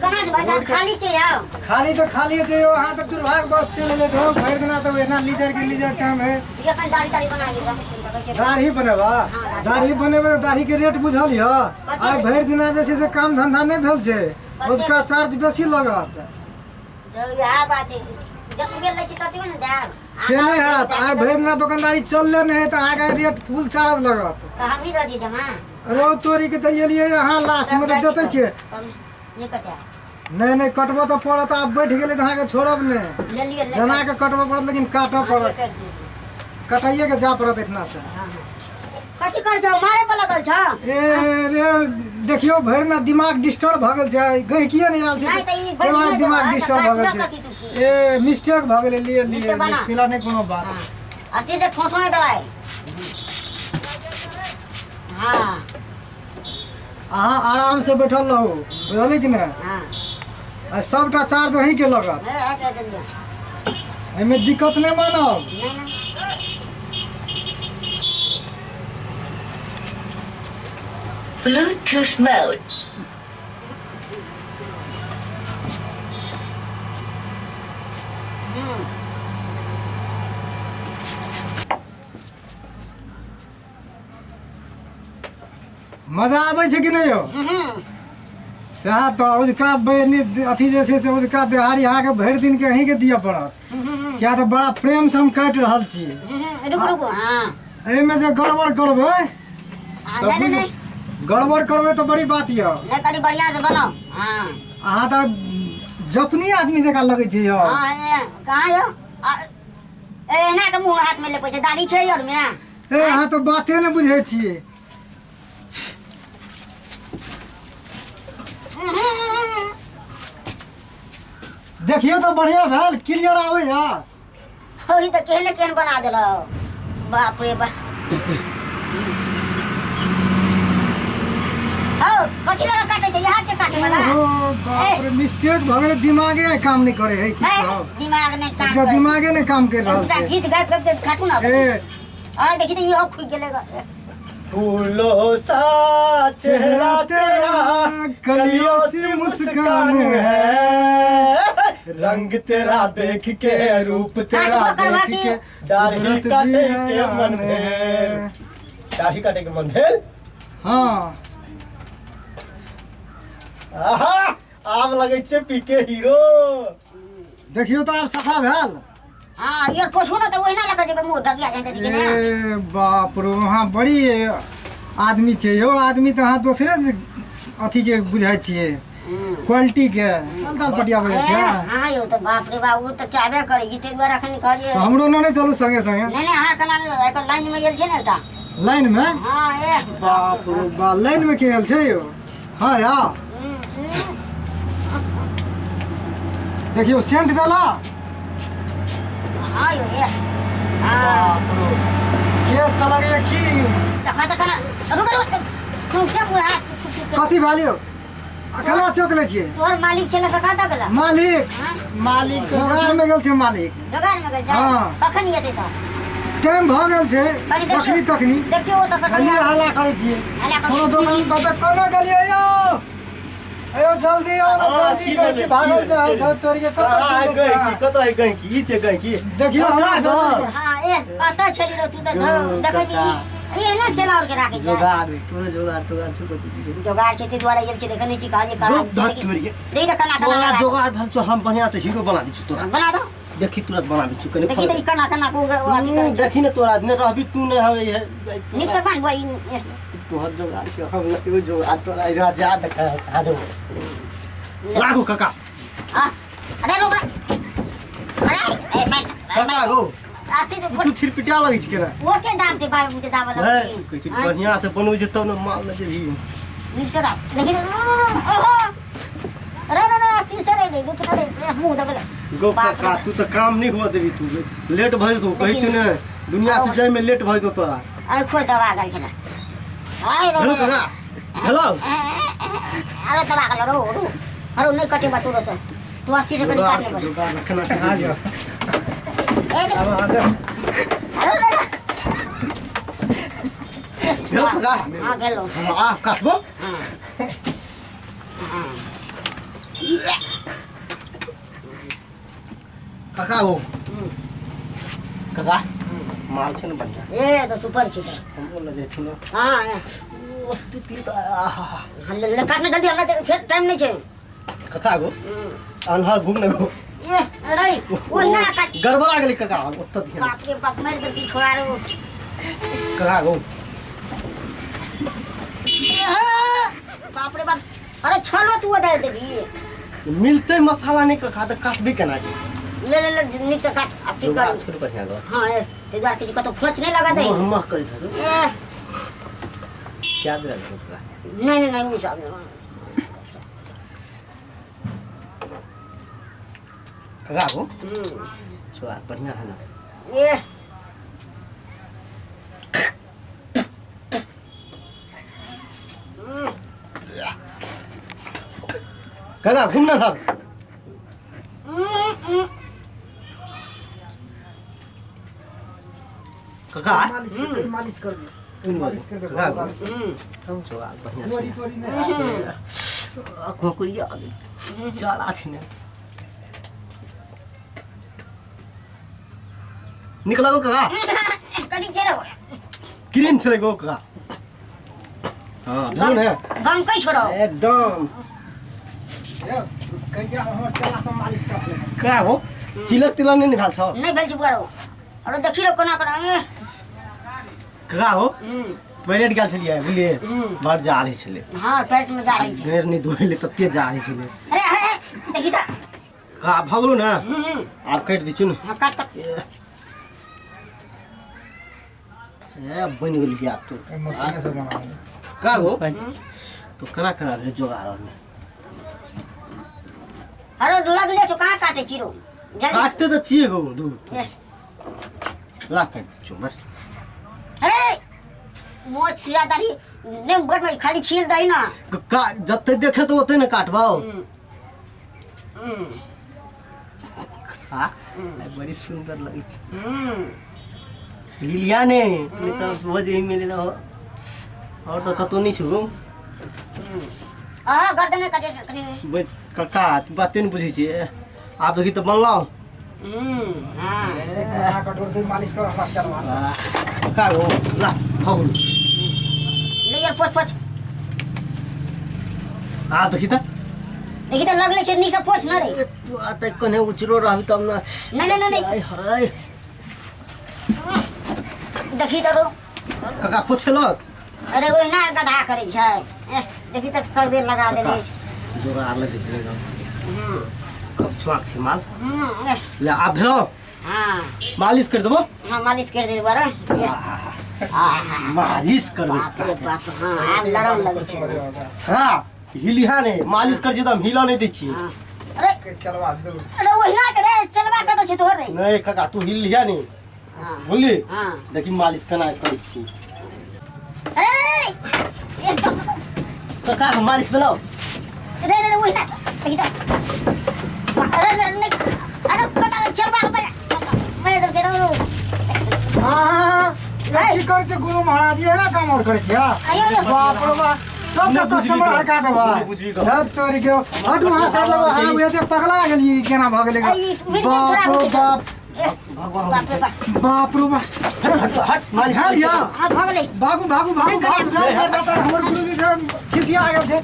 केना जे भाई साहब खाली छै यौ? खाली तऽ खाली छै यौ, अहाँ तऽ दुर्भाग्यवश चलि एलियै तऽ भरि दिना तऽ एना लीजर के लीजर टाइम है। एखन दाढ़ी ताढ़ी बना लिअ। दाढ़ी बनेबा? हाँ, दाढ़ी। दाढ़ी बनेबै तऽ दाढ़ी के रेट बुझल यऽ? कते? आइ भरि दिना जे छै से काम धंधा नहि भेल छै, ओजुका चार्ज बेसी लागत। तऽ इएह बात छै, जतबे लै छी ततबे ने देब। से नहि हैत, आइ भरि दिना दोकानदारी चलले नहि है तऽ अहाँके रेट फुल चार्ज लागत। तऽ हमही दऽ दियै जमा। रौ तोरी के तऽ एलियै अहाँ लास्टमे, तऽ देतै के? कम नहि कटायब। नहि नहि, कटबऽ तऽ पड़त। आब बैठ गेलै तऽ अहाँके छोड़ब नहि। ले लिअ, ले। जना के कटबऽ पड़त, लेकिन काटऽ पड़त। काटि दियौ। कटाइए के जा पड़त एहिठिना से। हाँ हाँ, कथी कर छौ? मारे पर लगल छौ? ए रे, देखियौ, भरि ना दिमाग डिस्टर्ब भऽ गेल छै, गहिकिए नहि आयल छै। नहि तऽ ई ताहि दुआरे भरि दिमाग दिना डिस्टर्ब भऽ गेल कथी छै। तू? ए, मिस्टेक भऽ गेलै, लिए लिए। नीक से बना। तेला नहि कोनो बात। हाँ, अस्थिर से ठोठो नहि दबाई। हाँ। अहाँ आराम से बैठल रहू, बुझलियै कि नहि? हाँ। आ सबटा चार्ज अहीँके लगत। ए, आते आते लिअ। एहिमे दिक्कत नहि मानब। नहि नहि। Bluetooth mode. मजा आबै छै कि नहि यौ? सएह तऽ अजुका अथी जे छै से अजुका देहाड़ी अहाँके भरि दिनके अहीँके दिअ पड़त, किया तऽ बड़ा प्रेमसँ हम काटि रहल छी। रुकू रुकू, हाँ। एहिमे जे गड़बड़ करबै हाँ तऽ नहि नहि नहि। गड़बड़ करबै तऽ बड़ी बात यऽ। नहि, कनि बढ़िआँ से बनाउ, हाँ। अहाँ तऽ जपनी आदमी जकाँ लगै छै यौ। हाँ, ए, कहाँ यौ? ए, एना के मुँह हाथ में लेपै छै, दाढ़ी छै और में? ए, अहाँ तऽ बाते नहि बुझै छियै। देखियौ तऽ बढ़िआँ भेल? क्लियर आबैया? ओही तऽ केहन केहन बना देलक, बाप रे बाप। हौ, कथी लगा काटै छै? यहाँ छै काटे वाला। ओहो बाप रे, मिस्टेक भऽ गेलै, दिमागे आइ काम नहि करे है की कहब। दिमाग नहि काम उसका करै। दिमागे नहि काम कर रहल एकटा छै। गीत गाबि गाबि के काटू ने। ए। आ देखी तऽ इहो खुजि गेलै ग। फूलों सा चेहरा तेरा, कलियों सी मुस्कान है, रंग तेरा देख के, रूप तेरा हाथ पकड़वा देख के दाढ़ी कुदरत भी काटे के मन हैरान भेल। है। दाढ़ी काटे के मन भेल। हाँ। आहा, आब लगै छै पीके हीरो। देखियौ तऽ आब सफा भेल? हाँ, यार पोछू ने तऽ ओहिना लगा जेबै, मुँह ढकिया जाइ देखी ने। ए बाप रो, अहाँ बड़ी आदमी छै यौ। आदमी तऽ अहाँ दोसरे अथी के बुझाइ छियै, क्वालिटी के दाल दाल पटिया बजै ए, छै। हाँ यौ, तऽ बाप रे बाप, ओ तऽ चाहबे करी कि ताहि दुआरे एखन कहलियै। तऽ हमरो नेने चलू संगे संगे। नहि नहि, अहाँ केना नहि, एकर लाइन मे गेल छै ने एकटा। लाइन मे? हाँ, ए। बाप रो बा, लाइन मे के गेल छै यौ? हाँ या देखियौ, सेंट देला। हाँ यौ, ए, हाँ। बाप रो, केस तऽ लगैया की। तखन तखन रुक रुक, चुप चुप, हाथ छुप छुप के। कथी भेल यौ? आ केना चौक लै छियै? तोहर मालिक छलै से कतऽ गेला? मालिक? हाँ? मालिक जोगार में गेल छै मालिक। जोगार में गेल छै? हाँ। कखन एतै तऽ? टाइम भऽ गेल छै। कनि देखियौ। तखनी तखनी। देखियौ ओतऽ से। खाली हल्ला करै छियै। हल्ला करै। कोनो दोकान पर तऽ कोना गेलियै यौ? अयो जल्दी आउ ने। हाँ, जल्दी की कहै भेलै? छी भागल की जाइ भेलै? धौ तोरी के, कतऽ कहाँ है चलि गेल गैंकी? छै? कतऽ है गैंकी? ई छै गैंकी। देखियौ कका हमरा घर। हाँ, ए, कतऽ छली रो तू? तऽ धौ, देखै छी ई एना चलाओर के राखै छै। जोगाड़ तोरे जोगाड़ तोगाड़ छौ कथी? जोगाड़ छै, ताहि दुआरे गेल छी। देखै नहि छी, कहलियै कहाँ। धुप धक तोरी के। देख तऽ केना केना तोरा लगा। जोगाड़ भेल छौ, हम बढ़िया से हीरो बना दै छी तोरा। बना दो। देखी, तुरंत बना दै छी कनि। देखी तऽ ई केना केना को अथी करै छै। देखी ने, तोरा ने रहबी तू ने हवे है। नीक से बान्ह ई। तोहर जोगाड़ के हम लगेबो जोगाड़ तोरा, इरा जा देखा खा देबो। लागू काका। हाँ, अरे रुक रे, अरे ए बैठ। काका गो। आस्ते तो। तू छिरपिटा लगै छी केना? ओते दाम ते बाबू के दाम है लगै। कहै छी बढ़िया से बनबै छै तब ने माल ले जेबही। नीक से राख, देखी तऽ, ओहो, अरे रे रे, आस्ते से रे, रुक रे, मुंह दबे। गो बाप रे। काका, तू तऽ काम नहि हुआ देबी, तू लेट भऽ जेतौ। कहै छी ने, दुनिया से जाय में लेट भऽ जेतौ तोरा। आइ खोइ दबा गेल छलै। आइ रे। हेलो काका, हेलो। अरे दबा गेल, रो रो, अरे नहि कटेबा तोरो से, तू अस्थिर से कनि काट लेबै। जोगाड़ रखना। आ जाओ। ए देख, आब आ जाओ। अरे रे रे। हेलो काका। हाँ, भेलो। हम आफ काटबो। हाँ। काका हो काका माल छै ने बढ़िया ए तऽ सुपर छै तऽ हमरो लऽ जेथिन हाँ ओह तू तऽ आहा हाँ ले ले, काट ने जल्दी हमरा तऽ फेर टाइम नहीं छै काका गो अन्हार घूम ने गो ए अरे ओहिना काट गड़बड़ा गेलै काका ओतऽ ध्यान बाप रे बाप मारि देलकै छोड़ा रो काका गो बाप रे बाप अरे छलो तू उधार देबी मिलते मसाला नहीं काका तऽ काटबे केना के ले ले ले नीक से काट अब ठीक कर छोड़ बढ़िया गो हाँ ए ते द्वार के कतौ फोच नहीं लगा दे मह मह करैत हतो ए क्या दे रहल काका नहीं नहीं नहीं वो सब नहीं। काका गो हम्म, छोड़ा बढ़िया है ना ए काका घूम ना सर हम्म, हम्म, काका मालिश कर मालिश कर दे तुम मालिश कर दे काका गो हम्म। छोड़ा बढ़िया तोरी तोरी नहीं खोकरिया चला छै ने निकल गो काका कथी छै रे क्रीम छलै गो काका हाँ भेलौ ने गम कै छोड़ो एकदम कहिया हमर चला सब मालिश कर ले का हो चिलर तिलर नहीं निकाल छौ नहीं भेल छै बुआरो अरे देखी रे कोना कोना ए का हो हम्म, टॉयलेट गेल छलियै बुझलियै बड़ जाड़ छलै हाँ पेट में जा रही छै गैर नहि धोइले तते जाड़ छलै अरे अरे देखी त का भऽ गेलौ ने हम्म, हम्म, आब काटि दै छियौ ने हाँ काट काट ए बनि गेल आब तू मशीन से बना का हो तो केना केना भेलै जोगाड़ आरमे अरे लग ले छौ कहाँ काटे छी रो जल्दी काटते तऽ छियै गो दू ए, ला काटि दै छियौ बस अरे मोर छिला दाढ़ी नहीं बड़ में खाली छील दही ना का जते देखे तो ओते ने काटबौ हम्म, हाँ बड़ी सुंदर लगै छै हम्म, लिलिया ने नहीं तऽ रोज यही मिले रहो और तऽ कतौ नहि छौ अहाँ गर्दन में कटे कनी बे काका तू बाते नहि बुझै छियै आब देखी तऽ बनलौ हम्म, हाँ कटोर के मालिश कर हमरा चलवा से काका गो ला भऽ गेलौ ले यार पोछ पोछ आब देखी तऽ देखी तऽ लगले छै नीक से पोछ न रे तोरा तऽ कने उचरो रहबी तब ने नहीं नहीं नहीं नहीं आय हाय देखी तऽ रो काका पोछलक अरे ओहिना गधा करै छै एह, देखी तऽ सर्दी लगा देने छै जोगाड़ लग जेतै कब छुआक छै माल हम्म, एह, ले आब भेलो हाँ मालिश कर देबो हाँ मालिश कर दे दोबारा मालिश करबै बाप रे बाप हाँ आब लरम लगै छै हाँ हिलिहा नहि मालिश कर छियै तऽ हम हिलऽ नहि दै छियै हाँ। अरे चलवा दू अरे ओहिना के रे चलबा कतऽ छै तोहर रे नहि काका तू हिलिहा नहि हाँ बुझली हाँ देखी मालिश केना करै छी अरे एकदम काका के मालिश भेलौ रे रे रे ओहिना देखी तऽ अरे रे नहीं अरे कतऽ चलबा के पहिले मारि देलकै रे हाँ की करै छै गुरु महाराज ये ना काम और करै छै आयो, आयो। बाप रे बाप सब नहि बुझबी कस्टमर गो। हड़का देबा नहि बुझबी गो। धत तोरी के हटू हां सर लगो हां उहे से पगला गेली केना भऽ गेलै आई, मिल गेल बाप छोड़ा रे बाप भगवान बाप रे बाप बाप रे बाप हट हट हट मालिश झाड़ या हाँ भऽ गेलै भागू भागू भागू नहि भागू करिया। भागू हमर गुरु जी खिसिया गेल छै।